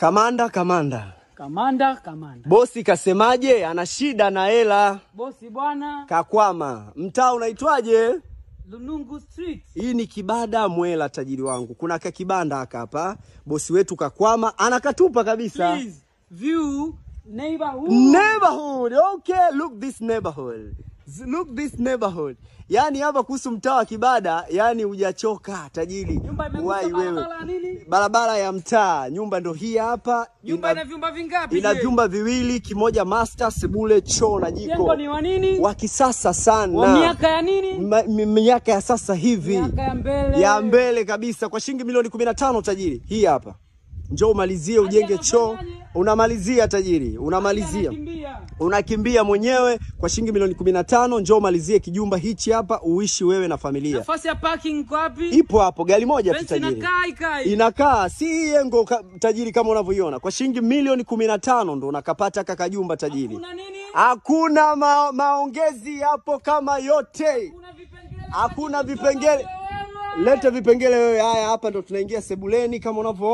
Kamanda, kamanda. Kamanda, kamanda. Bosi kasemaje? Ana shida na hela. Bosi bwana. Kakwama. Mtaa unaitwaje? Lunungu Street. Hii ni Kibada Mwela, tajiri wangu. Kuna kakibanda haka hapa. Bosi wetu kakwama, anakatupa kabisa. Please view neighborhood. Neighborhood. Okay, look this neighborhood. Look this neighborhood. Yaani hapa kuhusu mtaa wa Kibada, yani hujachoka tajiri. Nyumba imegusa Wai wewe. barabara nini? Barabara ya mtaa, nyumba ndo hii hapa. Nyumba ina vyumba vingapi? Ina je? vyumba viwili, kimoja master, sebule, choo na jiko. Jengo ni wa nini? Wa kisasa sana. Wa miaka ya nini? Miaka ya sasa hivi. Miaka ya mbele. Ya mbele kabisa kwa shilingi milioni 15 tajiri. Hii hapa. Njoo umalizie ujenge choo. Unamalizia tajiri, unamalizia. Anakimbia. Unakimbia mwenyewe kwa shilingi milioni 15, njoo umalizie kijumba hichi hapa uishi wewe na familia. Nafasi ya parking iko wapi? Ipo hapo gari moja tu Fence tajiri. inakaa ikai. Inakaa si hii yengo tajiri kama unavyoiona. Kwa shilingi milioni 15 ndo unakapata kakajumba tajiri. Kuna nini? Hakuna maongezi hapo kama yote. Kuna vipengele. Hakuna vipengele. Leta vipengele wewe. Haya, hapa ndo tunaingia sebuleni kama unavyoona.